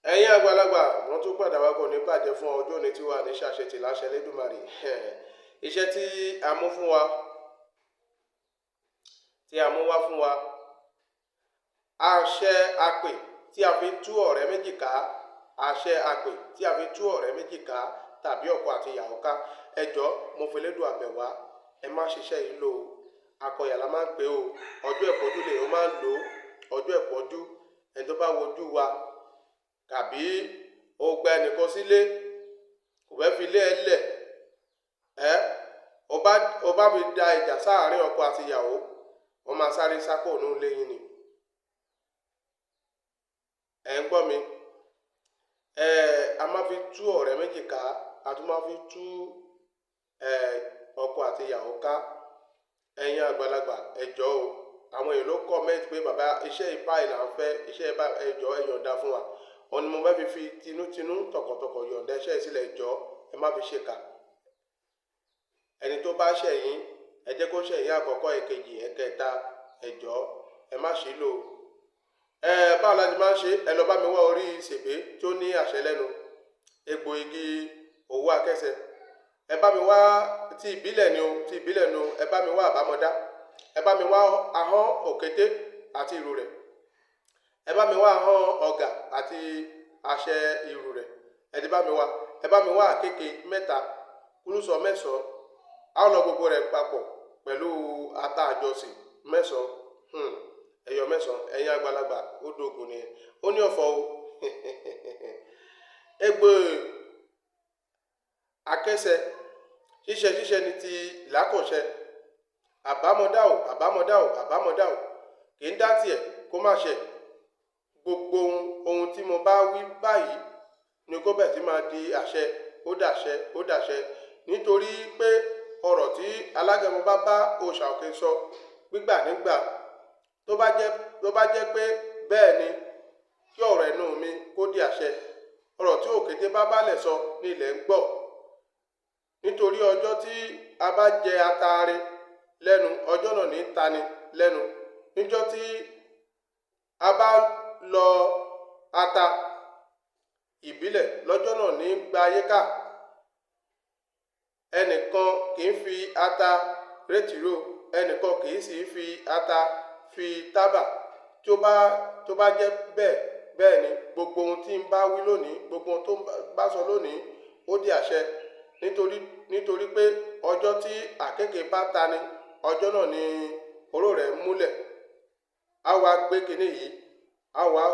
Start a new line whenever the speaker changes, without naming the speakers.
Ẹ̀yin àgbàlagbà, wọ́n tún padà wá, kò ní bàjẹ́ fún ọjọ́ òní tí wà ní ṣàṣetì láṣẹ Elédùmarè. Iṣẹ́ tí a mú fún wa, tí a mú wá fún wa, àṣẹ àpè tí a fi tú ọ̀rẹ́ méjì ká, àṣẹ àpè tí a fi tú ọ̀rẹ́ méjì ká tàbí ọkọ àti ìyàwó ká. Ẹ jọ̀ọ́, mo fi Elédùà bẹ̀ wá, ẹ má ṣiṣẹ́ yìí lò ó. Akọyà la máa ń pè ó. Ọjọ́ ìpọ́njú lè ó máa ń lò ó. Ọjọ́ ìpọ́njú, ẹni tó bá wojú wa tàbí ó gba ẹnìkan sílé, kò fẹ́ fi ilé ẹ lẹ̀ ẹ́, ó bá fi da ìjà sáàárín ọkọ àti ìyàwó, wọ́n máa sáré sákò ní ilé yín ni. Ẹ̀ ń gbọ́ mi? Ẹ a máa fi tú ọ̀rẹ́ méjì ká, a tún máa fi tú ọkọ àti ìyàwó ká. Ẹ̀yin àgbàlagbà, ẹ jọ̀ọ́ o. Àwọn èèyàn ló comment pé, "Bàbá, iṣẹ́ ìbá ìlà ń fẹ́ iṣẹ́ ìbá." Ẹ jọ̀ọ́, ẹ yọ̀ǹda fún wa. Òun ni mo fẹ́ fi tinútinú, tọkàntọkàn yọ̀ǹda iṣẹ́ ìsílẹ̀. Ẹ jọ̀ọ́, ẹ má fi ṣèkà. Ẹni tó bá ṣẹ̀yìn, ẹ jẹ́ kó ṣẹ̀yìn àkọ́kọ́, èkejì, ẹ̀kẹta. Ẹ jọ̀ọ́, ẹ má ṣe lò. Ẹ báwo la ti máa ń ṣe? Ẹ lọ bá mi wá orí sèbé tó ní àṣẹ lẹ́nu, egbò igi òwú akẹ́sẹ̀. Ẹ bá mi wá ti ìbílẹ̀ ni o, ti ìbílẹ̀ ni o. Ẹ bá mi wá àbámọ́dá. Ẹ bá mi wá ahọ́n òkété àti ìrù rẹ̀. Ẹ bá mi wá ahọ́n ọ̀gà àti àṣẹ ìrù rẹ̀. Ẹ ti bá mi wá. Ẹ bá mi wá àkékè mẹ́ta, kúlùsọ mẹ́sàn-án. A ó lọ gbogbo rẹ̀ papọ̀ pẹ̀lú ata àjọsìn mẹ́sàn-án, ẹyọ mẹ́sàn-án. Ẹ̀yin àgbàlagbà, ó dógùn ni, ó ní ọ̀fọ̀ o. Egbò akẹ́sẹ̀, ṣíṣẹ ṣíṣẹ ní ti ìlákọ̀ṣẹ. Àbámọ̀dá o, àbámọ̀dá o, àbámọ̀dá o, kì í dá tiẹ̀ kó má ṣe. Gbogbo ohun tí mo bá wí báyìí ni kó bẹ̀ tí máa di àṣẹ. Ó dàṣẹ, ó dàṣẹ, nítorí pé ọ̀rọ̀ tí alágẹmọ bá bá òòṣà òkè sọ, gbígbà nígbà. Tó bá jẹ́ pé bẹ́ẹ̀ ni, kí ọ̀rọ̀ ẹnu mi kó di àṣẹ. Ọ̀rọ̀ tí òkété bá bálẹ̀ sọ ní ilẹ̀ ń gbọ́, nítorí ọjọ́ tí a bá jẹ ataare lẹ́nu, ọjọ́ náà ní tani lẹ́nu. Níjọ́ tí a bá lọ ata ìbílẹ̀, lọ́jọ́ náà ní gba ayé ká. Ẹnìkan kì í fi ata rétìró, ẹnìkan kì í sì fi ata fi tábà. Tó bá jẹ́ bẹ́ẹ̀ bẹ́ẹ̀ ni, gbogbo ohun tí ń bá wí lónìí, gbogbo ohun tó bá sọ lónìí, ó di àṣẹ, nítorí pé ọjọ́ tí àkékèé bá tani, ọjọ́ náà ni oró rẹ̀ múlẹ̀. Á wá gbé kinní yìí, á wá.